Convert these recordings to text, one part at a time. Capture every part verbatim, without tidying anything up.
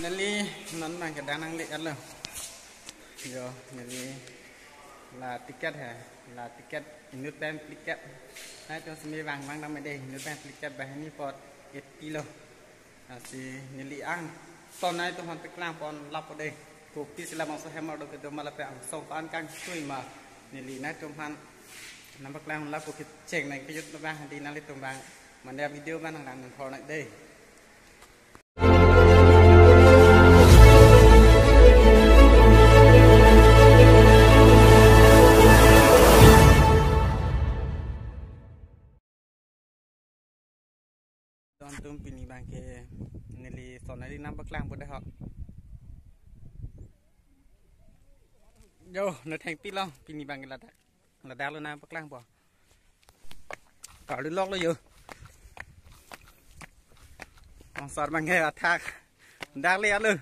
Finally, non abang ke dak nangle-etlo. Yo, neli la ticket he, la ticket inut pen ticket. Nangtum simi vangvang dam dei, inut pen ticket banghini apot eighty lo. Lasi neli angsong nangtumphan paklang pon lapo dei. Kopisi labangso hem arlo kedo ma lapen angsong ko-an kangtui ma, neli nangtumphan nangpaklang lapo, kecheng nang kejut abang hadi nanglitum abang mane video abang nanglang nang thor nang dei. Don atum, pini abang ke neli sonari nangpaklangpo dei ho. Yo, nangthengpi lo, pini abang ke ladak. Ladak lo nangpaklangpo. Karlu lok lo yo. Kongsar abang ke athak dak le alo.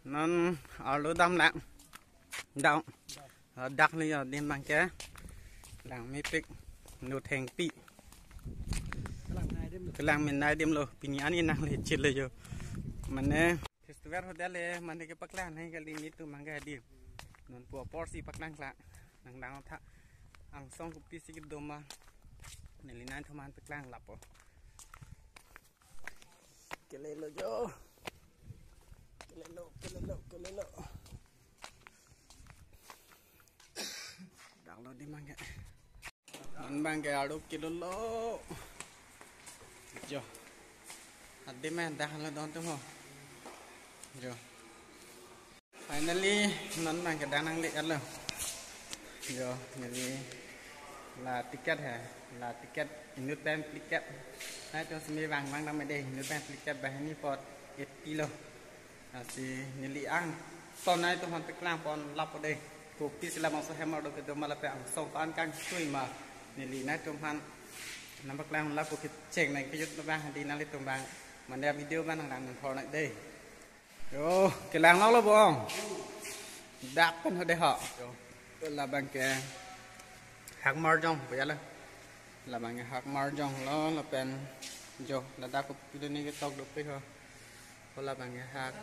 Non arlo dam lang. Dam. Dak le yo, adim abang ke lang mepik, nangthengpi. Kelang min nai adim lo, pini ani nangle chit lo yo. Mane festival hotel le mane kepaklang nang kali, nelitum abang ke adim. Non pu aporsi paklang klang. Nanglang tha angsong kopisi kedo ma, neli nangtumphan paklang lapo. Kelelo jo. Kelelo, kelelo, kelelo. Dak lo adim abang ke. Non abang ke arlo kelelo. Jo. Adim ke dak lo don atum ho. Jo. Finally, non abang ke dak nangle-etlo. Yo, neli la ticket he, la ticket inut pen ticket. Nangtum simi vangvang dam dei, inut pen ticket banghini apot eighty lo. Lasi neli angsong nangtumphan paklang pon lapo dei. Kopisi labangso hem arlo kedo ma lapen angsong ko-an kangtui ma, neli nangtumphan nangpaklang lapo, kecheng nang kejut abang hadi nanglitum abang mane video abang nanglang nang thor nang dei. Yo, kelang lok lo bong. Dak pen ho dei ho. Yo. Labang ke Hakmarjong, boya lo. Labang ke Hakmarjong lo, lapen jo, ladak kopilo ni ketok dopik ho. Ho labang ke hak.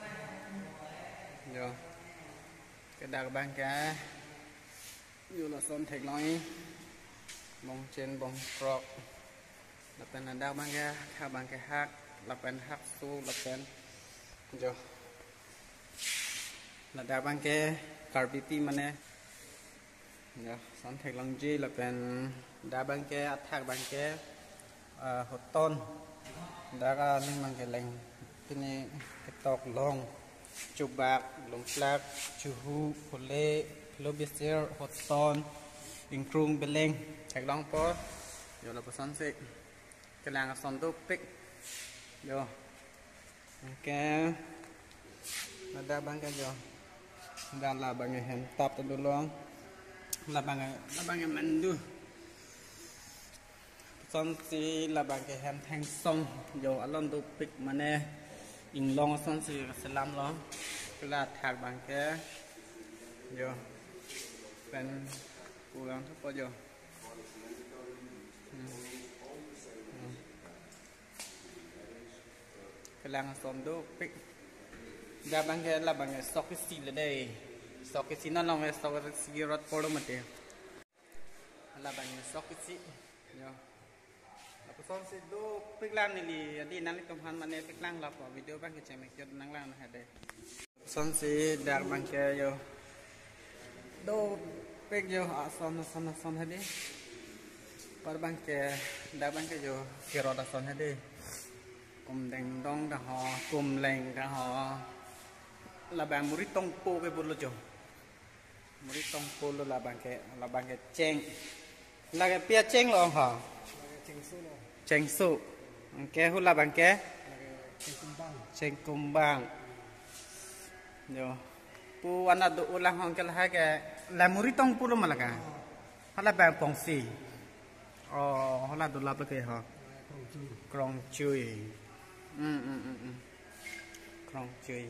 Yo. Kedak abang ke. Yo, lason theklong-i. Bongchen bongkrok. Lapen ladak abang ke, hak abang ke hak, lapen hakso, lapen jo. Ladak abang ke Karbipi mane. Jo, son theklongji, lapen dak abang ke athak abang ke, ah, hoton. Dak aning abang ke leng pini ketok long, chubak, longplak, chuhu, phule, philo bisir, hoton, ingkrung, beleng, theklongpo. Yo, lapusonsi kelang ason dopik. Yo. Oke. Ladak abang ke jo. Dak labang ke hem tap ta dolo. Labang ke, labang ke mandu. Sonsi labang ke hem thengsong jo, alon dopik mane inglong asonsi selam lo. Kela thak abang ke jo pen pulang thupo jo. Hmm. Hmm. Kelang ason dopik. Dak abang ke labang ke sok isi le dei. Sok isi non along ke sok isi rot polo mati. Labang sok isi. Yo. Lapusonsi dopik lang, neli adi nanglitumphan mane paklang lapo, video abang kecheng mek jot nanglang nang hade. Sonsi dak abang ke yo. Dopik yo, ason ason ason hade. Par abang ke, dak abang ke yo, kerot ason hade. Kum dengdong dak ho, kum leng dak ho. Labang muri tongpo ke bulu jo. Muri tongpo lo labang ke, labang ke cheng. Lake pi acheng lo ha? Lake chengso lo. Chengso. Anke hu labang ke? Lake chengkumbang. Chengkumbang. Yo. Pu anak do ulang hong ke lahai ke la muri tongpo lo ma lake. Oh. Hala bang pongsi. Oh, hala do lap lake ha. Lake krongchui. Krongchui. Hmm, hmm, hmm, hmm. Krongchui.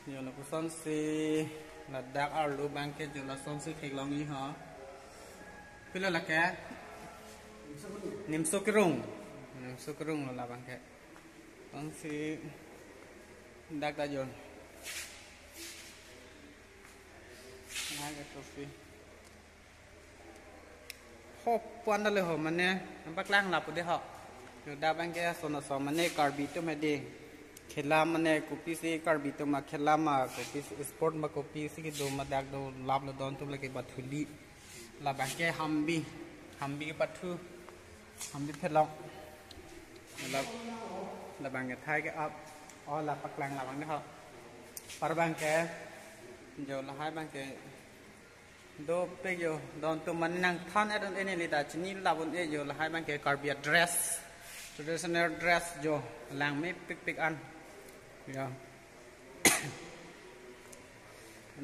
Yo, lapusonsi ladak arlo abang ke jo lasonsi theklong-i ho. Pilo lake? Nimso Kerung. Nimso Kerung lo labang ke. Ang si dak ta jo. Nai ke trophy. Ho puan dale ho mane, paklang lapu de ho. Jo dak abang ke ason ason mane Karbi atum hedi. Khela mane kopisi Karbi atum akhela ma kopisi sport ma kopisi kedo ma dak do laplo don atum lake bathuli. Labang ke hambi, hambi kepathu, hambi phelok. Lab, labang ke thai ke-ap, oh la paklang labang de ho. Par abang ke, jo lahai abang ke, dopik jo, don atum mane nangthan et un-e neli ta chinilo un-e jo lahai abang ke Karbi dress, traditional dress jo, langmepikpik an. Jo.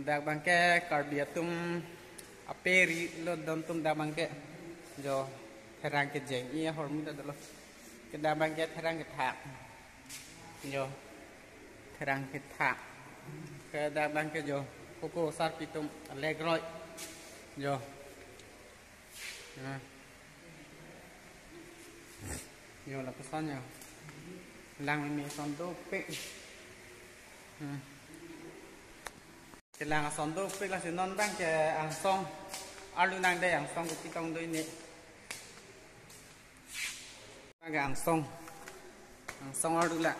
Dak abang ke Karbi atum aperi lo don atum dak abang ke. Jo, therang kejeng-i ahormu ta dolo. Ke dak abang ke therang kethak. Jo. Therang kethak. Ke dak abang ke jo. Koko sarpi atum alegroi. Jo. Hmm. Jo lapuson jo. Langme ason dopik. Hmm. Kelang ason dopik lasi non abang ke angsong. Arlu nangde angsong kopi tong do ini. Abang ke angsong. Angsong arlu la.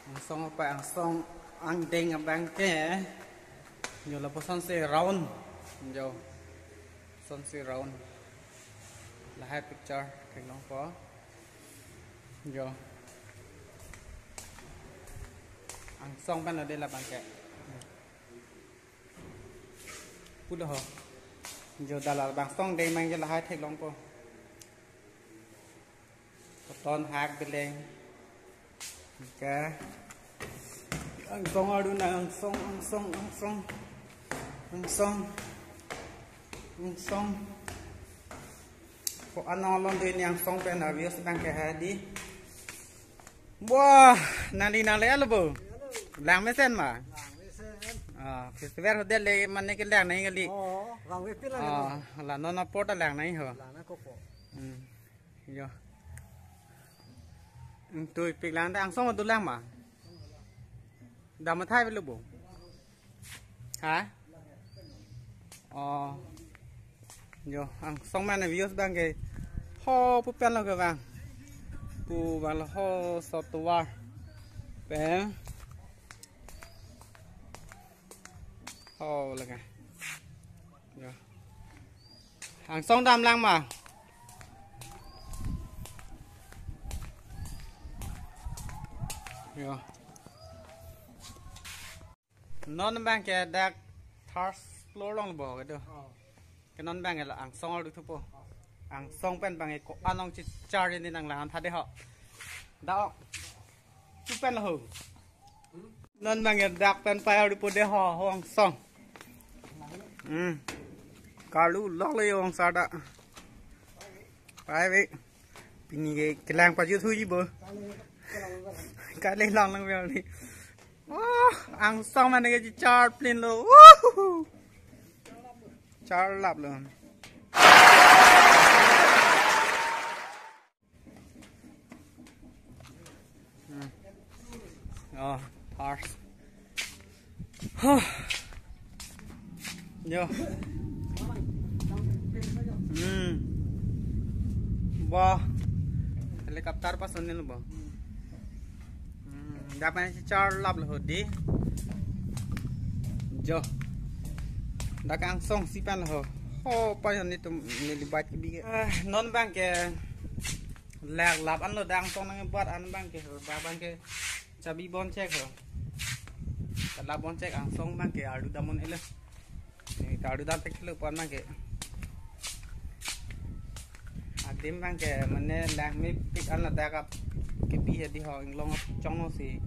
Angsong apa angsong angdeng abang ke. Jo lapuson si round. Jo. Son si round. Lahai picture theklongpo. Jo. Angsong pen ode labang ke. Pulo ho. Jo dak labang song deng abang ke lahai theklongpo. Koton hak beleng. Oke. Angsong arlu nang angsong, angsong, angsong. Angsong. Angsong. Ko-an along do ini angsong pen avios abang ke hedi. Wah, nangli nangle alo bo. Langmesen ma? Ah, festival hotel le mane kelang nangji kali. Oh, langmepik lang. Ah, la non apor ta lang nangji ho. Lang nang koko. Hmm. Jo. Hmm, tui pik lang ta angsong ma dolang ma? Dam athai avelo bo. Ha? Oh. Jo, angsong mane avios abang ke. Ho pu pen lo ke abang. Pu abang lo ho software. Pen. Ho lake. Jo. Angsong damlang ma? Jo. Non abang ke dak third floor along bo ke do. Oh. Ke non abang ke la angsong arlu thupo. Angsong pen abang ke ko-an ong chichar ini nanglang tha de ho. Dak ong. Chu pen lo ho. Non abang ke dak pen pai arlu po de ho, ho angsong. Hmm. Karlu lok le ong sada. Pai ve. Pini ke kelang pajut huji bo. Kali lang lang bel ni. Oh, angsong mane ke chichar plin lo. Woohoo. Char lap lo. Hmm. Oh, harsh. Huh. Jo. Hmm. Wah. Helicopter pas unil bo. Hmm. Dak pen chichar lap lo hedi. Jo. Dak angsong si pen lo. Ho, pa yon ni tum neli bike kebi ke. Ah, non abang ke. Lak lap an lo dak angsong nangbat an abang ke. Dak abang ke. Chabi bon chek ho. Tala bon chek angsong abang ke arlu dam un-e lo. Ni ta arlu dam thek lo pon abang ke. Adim abang ke mane langmepik an ladak ap kebi hedi ho inglong chong lo si.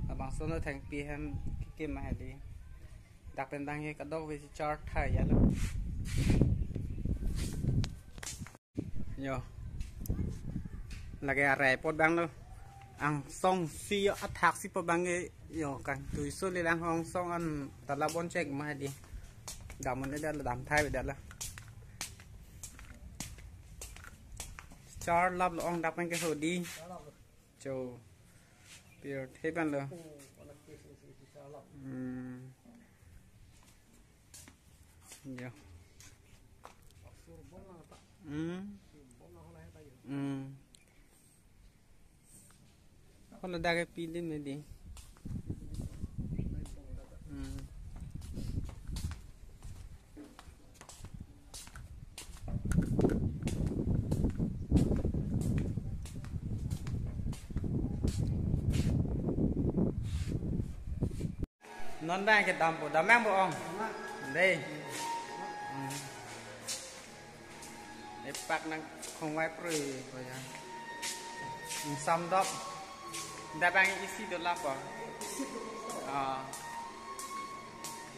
Labangso no thengpi hem kekim ma hedi. Dak pen abang ke kadokave si char thai ya lo. Jo. Lake arai apot abang lo. Angsong si athak si po abang ke jo kangtui so le lang angsong an tala bon chek ma hedi. Dam un-e det la dam thai ve det la. Char lap lo ong dak pen ke hedi. Jo. Pure. Hepan lo. Hmm. Yo. Hmm. Hmm. Kalau dak ke pilih ni di. Hmm. Non bang ke dampo, dam bang po ong. Dei. Hmm. Epak nang khongvai prui ko ya. Samdok. Dak bang isi do lapo. Ah.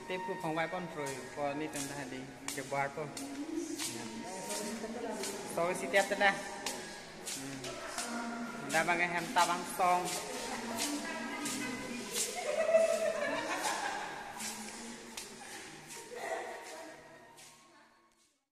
Tepu khongvai pon prui ko ni tenda di kebar po. Ya. So isi tiap tenda. Hmm. Dak bang hem tabang song.